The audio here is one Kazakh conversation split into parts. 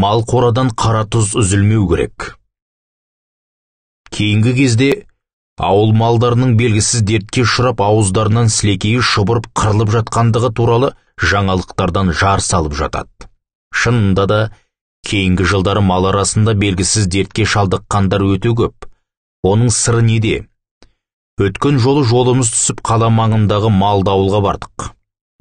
Мал қорадан қара тұз үзілмеу керек. Кейінгі кезде ауыл малдарының белгісіз дертке ұшырап, ауыздарынан сілекейі шұбырып қырылып жатқандығы туралы жаңалықтардан жар салып жатады. Шынында да, кейінгі жылдары мал арасында белгісіз дертке шалдыққандар өте көп. Оның сыры неде? Өткен жолы жолымыз түсіп қала маңындағы малды ауылға бардық.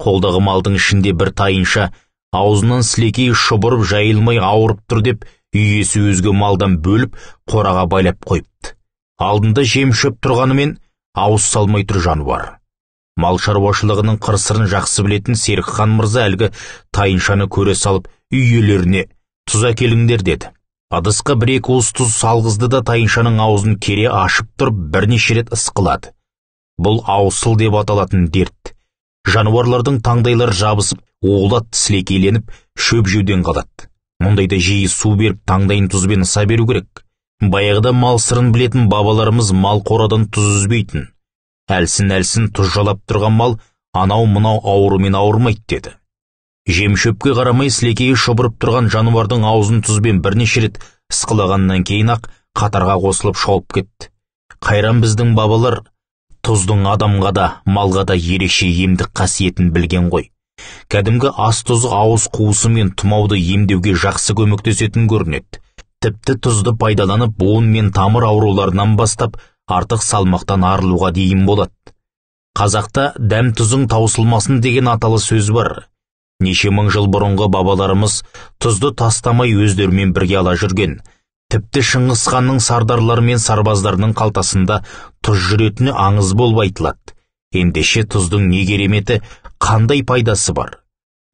Қолдағы малдың ішінде бір тайынша аузынан сілекейі шұбырып жайылмай ауырып тұр деп үй иесі өзге малдан бөліп қораға байлап қойыпты. Алдында жем шөп тұрғанымен ауыз салмай тұр жануар. Мал шаруашылығының қыр-сырын жақсы білетін Серікхан мырза әлгі тайыншаны көре салып үй иелеріне тұз әкеліңдер деді. Ыдысқа бір-екі уыс тұз салғызды да тайыншаның аузын кере ашып тұрып бірнеше рет ысқылады. Бұл аусыл деп аталатын дерт. Жануарлардың таңдайлары жабысып, уылат сілекейленіп, шөп жеуден қалады. Мұндайда жиі су беріп, таңдайын тұзбен ыса беру керек. Баяғыда мал сырын білетін бабаларымыз мал қорадан тұз үзбейтін. Әлсін-әлсін тұз жалап тұрған мал анау-мынау аурумен ауырмайды деді. Жем-шөпке қарамай сілекейі шұбырып тұрған жануардың аузын тұзбен бірнеше рет ысқылағаннан кейін ақ қатарға қосылып шауып кетті. Қайран біздің бабалар тұздың адамға да, малға да ерекше емдік қасиетін білген ғой. Кәдімгі ас тұзы ауыз қуысы мен тұмауды емдеуге жақсы көмектесетін көрінеді. Тіпті тұзды пайдаланып буын мен тамыр ауруларынан бастап артық салмақтан арылуға дейін болады. Қазақта дәм тұзың таусылмасын деген аталы сөз бар. Неше мың жыл бұрынғы бабаларымыз тұзды тастамай өздерімен бірге ала жүрген. Тіпті Шыңғыс ханның сардарлары мен сарбаздарының қалтасында тұз жүретіні аңыз болып айтылады. Ендеше тұздың не кереметі, қандай пайдасы бар?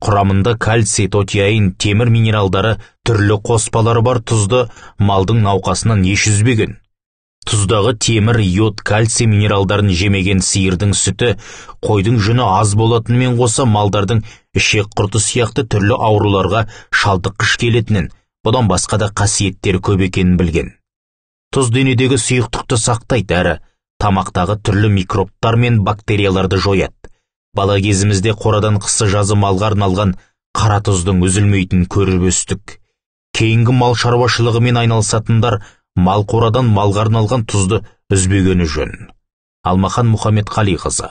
Құрамында кальций, тотияин, темір минералдары, түрлі қоспалары бар тұзды малдың науқасынан еш үзбеген. Тұздағы темір, йод, кальций минералдарын жемеген сиырдың сүті, қойдың жүні аз болатынымен қоса малдардың ішек құрты сияқты түрлі ауруларға шалдыққыш келетінін, бұдан басқа да қасиеттері көп екенін білген. Тұз денедегі сұйықтықты сақтайды әрі тамақтағы түрлі микробтар мен бактерияларды жояды. Бала кезімізде қорадан қысы жазы малға арналған қара тұздың үзілмейтінін көріп өстік. Кейінгі мал шаруашылығымен айналысатындар мал қорадан малға арналған тұзды үзбегені жөн. Алмахан Мұхамедқалиқызы.